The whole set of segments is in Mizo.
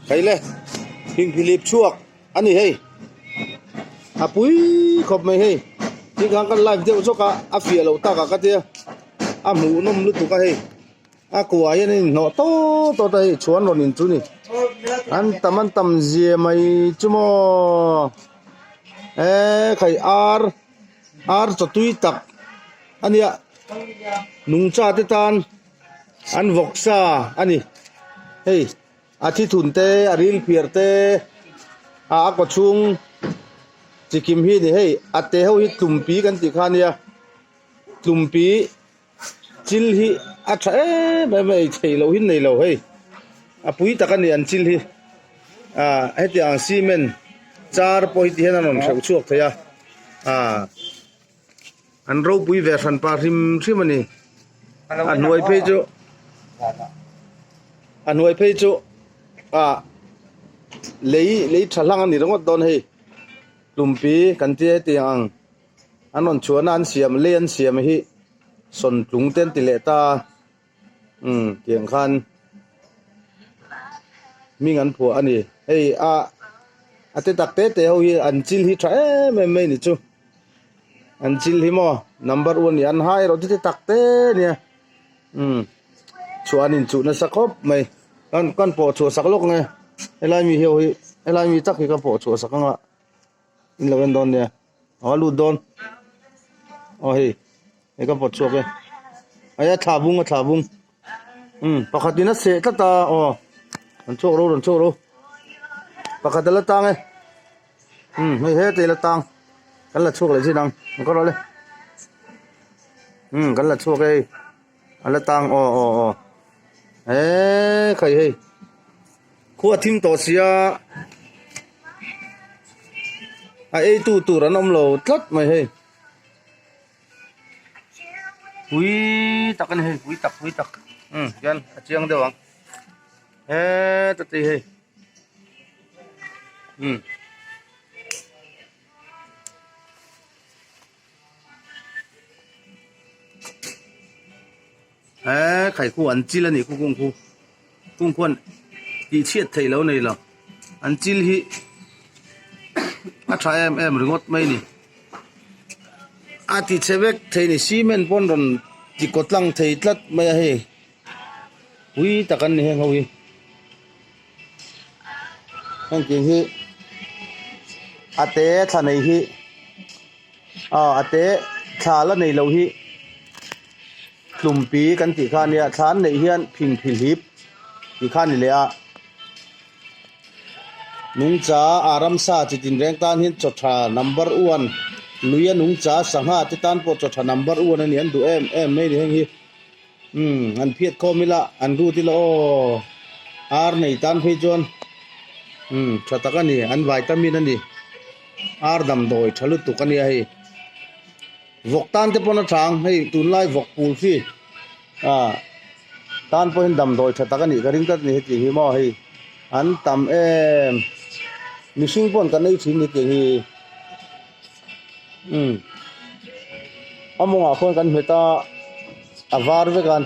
Hei le phingphilip chhuak a ni hei a pui khawp mai hei tikhan kan live deuh zawk a a fiah loh tak ah ka tia a hmuh nawm lutuk a hei a kuah hian a inhnawh tawt tawt a hei chhuan rawn in chu ni an tam an tam zia mai chu maw eee khai ar ar chaw tui tak a nia nungcha te tan an vawk sa a ni hei. A thithun te, a ril phiar te, a a kaw chhung chi kim hi a ni hei a te ho hi tlumpi kan tih kha a nia tlumpi chil hi a tha em em a ei theih loh hi nei lo hei a pui tak a ni an chil hi ah hetiang ang cement char pawh hi ti hian a rawn hreuh chhuak thei a ah. An ropui ve hran pa hrim hrim a ni. A hnuai phei chu a hnuai phei chu ah lei lei tha hlang a ni ringawt dawn hei. Tlumpi kan tia hetiang ang an rawn chhuahna an siam lei an siam hi sawntlung te an ti leh ta a. Umm tiang khan hming an phuah a ni. Hei a a te tak te te ho hi an chil hi tha em em mai ni chu. An chil hi maw number one nih an hai erawh chu te tak te a nia. Umm chhuah an inchuh nasa khawp mai. Kan kan pawh chhuah sak lawk nge helai mi ho hi helai mi tak hi ka pawh chhuah sak anga in lo en dawn nia. Aw a lut dawn aw hei hei ka pawt chhuak e hei a thla bung a thla bung umm pakhat in a seh tlat a aw rawn chhuak ro rawn chhuak ro pakhat a la tang e umm hei heti a la tang kan la chhuak leh zin ang an ka rawh le umm kan la chhuak e hei a la tang aw aw aw eee khai hei. Khua thim tawh sia a eitu tur an awm lo tlat mai hei pui tak a ni hei pui tak pui tak umm hian a chiang deuh ang heta te hi hei umm. He khai khu an chil a nih khu kung khu kung khuan tih chhiat theih lo nei lo an chil hi a tha em em ringawt mai a ni a ti chhe vek thei a ni cement pawn rawn ti kaw tlang thei tlat mai a hei pui tak an ni heng ho hi hengtiang hi a te thla nei hi aw a te thla la nei lo hi tlumpi kan tih kha ania thla an neih hian phingphi hlip tih kha a ni leh a nungcha a ramsa chi tin reng tan hian chaw tha number one lui a nungcha sangha te tan pawh chaw tha number one a ni an duh em em mai a ni heng hi umm an phiat khawm ila an rut ila aw ar nei tan phei chuan umm tha tak a ni an vitamin a ni ar damdawi tha lutuk a nia hei. Vawk tan te pawn a tha ang hei tunlai vawk pul khi ah tan pawhin damdawi tha tak a nih ka ring tlat a ni hetiang hi maw hei an tam em mihring pawn kan ei thin hetiang hi umm a mawngah khuan kan hmet a a var vek a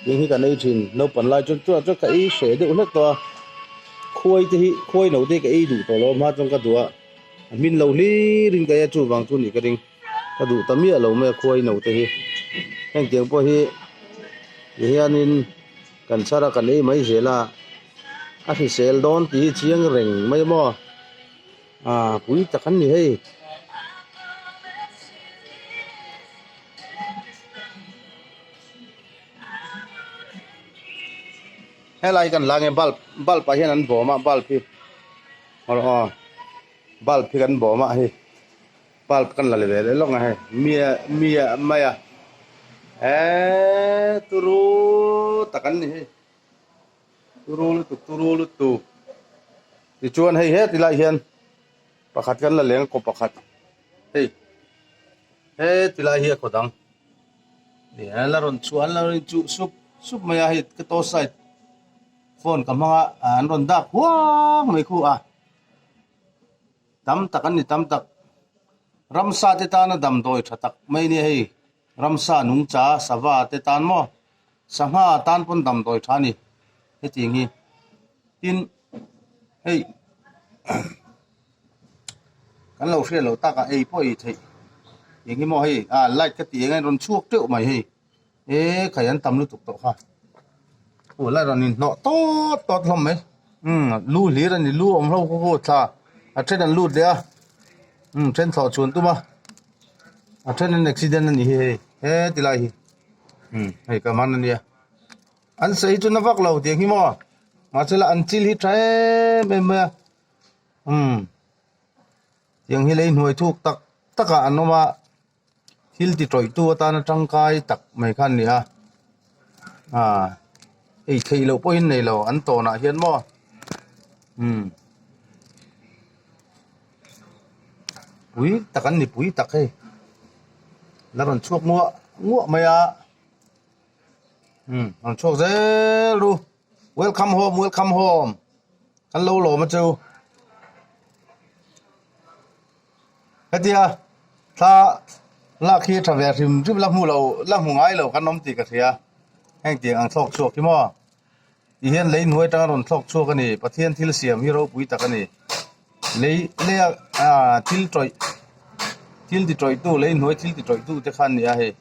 tiang hi kan ei thin naupang lai chuan chutah chuan ka ei hreh deuh hlek tawh a khuai te hi khuai no te hi ka ei duh tawh lo a hma chuan ka duh a. A hmin lo hlir in ka e chuvang chu nih ka ring ka duh ta miah lo mai a khuai no te hi hengtiang pawh hi ti hianin kan chhar a kan ei mai zel a a hrisel dawn tih hi chiang reng mai maw ah pui tak an ni hei. Helai kan la nge bulb bulb ah hian an bawm a bulb hi. Aw bulb hi kan bawm a hei bulb kan la ve leh lawk a hei mia mia mai a eee turu tak an ni hei turu lutuk turu lutuk tichuan hei heti lai hian pakhat kan la leng a kaw pakhat hei heti lai hi a kaw dang la rawn chhuah an la rawn inchuh sup sup mai a hei ka toh side. Phone ka hmang a an rawn dak huang mai khu a tam tak an ni tam tak ramsa te tana damdawi tha tak mai nia hei ramsa nungcha sava te tan maw sangha tan pawn damdawi tha a ni hetiang hi tin. Hei kan lo hriat loh takah ei pawh ei theih eng hi maw hei ah light ka tih eng a rawn chhuak teuh mai hei e khai an tam lutuk tawh kha aw light rawn inhnawh tawt tawt hlawm mai umm lu hlir a ni lu awm ho khaw khaw thla a then an lut leh a umm then thlawh chhun tum a a then an accident a ni hi hei he ti lai hi umm hei ka man a nia. An sawi chu na vak lo tih ang hi maw mahse la an chil hi tha em em mai a umm tiang hi lei hnuai thuk tak tak ah an awm a thil ti tawih tu atana tangkai tak mai kha an ni a ah ei theih loh pawhin nei lo an tawn ah hian maw umm pui tak an ni pui tak hei la rawn chhuak nguah nguah mai a. Umm rawn chhuak zel ru welcome home welcome home kan lo lawm a chu hetia thla lak hi tha ve hrim hrim la hmu lo la hmu ngai lo kan awm tih ka hria heng tiang ang thlawk chhuak hi maw ti hian lei hnuai atanga rawn thlawk chhuak a ni Pathian thil siam hi ropui tak a ni lei lei a ah thil tawih thil ti tawih tu lei hnuai thil ti tawih tu te kha an ni a hei.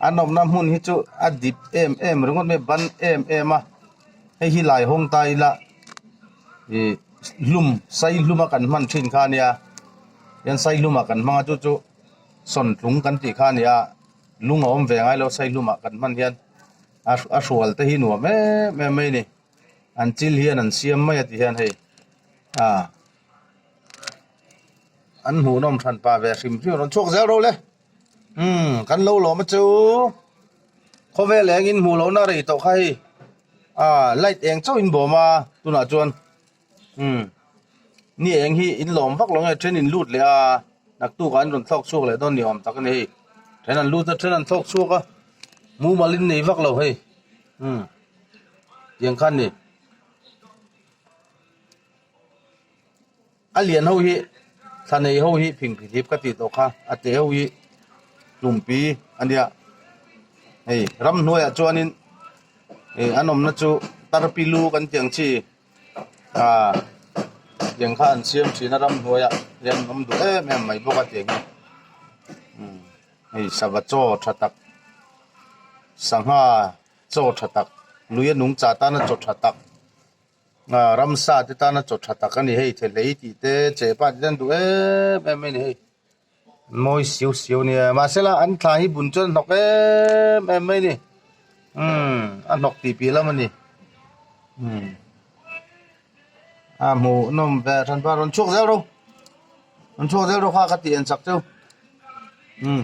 A nawmna hmun hi chu a dip em em ringawt mai a ban em em a hei hi lai hawng ta ila ih hlum sai hlum a kan hman thin kha a nia hian sai hlum ah kan hmang a chu chu sawntlung kan tih kha a ni a lung a awm ve ngai lo sai hlum ah kan hman hian a a hrual te hi nuam em em mai a ni an chil hian an siam mai a ti hian hei ah an hmuhnawm hran pah ve hrim hrim a rawn chhuak zel ro le. Umm kan lo lawm a chu khawvel eng in hmuh lohna rei tawh kha hei ah light eng chauh in bawm a tunah chuan umm ni eng hi in lawm vak lo nge then in lut leh a naktuk ah an rawn thlawk chhuak leh dawn ni awm tak a ni hei then an lut a then an thlawk chhuak a mumal in nei vak lo hei umm tiang khan ni. A lian ho hi thla nei ho hi phingphi hlip ka tih tawh kha a te ho hi tlumpi a nia hei ramhnuaiah chuanin ih an awmna chu tarpilu kan tih ang chi ah tiang kha an siam thin a ramhnuaiah hian an awm duh em em mai bawk a tiang hi umm hei sava chaw tha tak sangha chaw tha tak lui a nungcha tana chaw tha tak. Ah ramsa te tana chaw tha tak a ni hei thehlei tih te chepa te an duh em em mai a ni hei mawi siau siau a nia mahsela an thla hi bun chuan a hnawk em em mai a ni umm a hnawk tih piah lam a ni umm a hmuh nawm ve hran pa rawn chhuak zel rawh rawn chhuak zel rawh kha ka tih en chak cheu umm.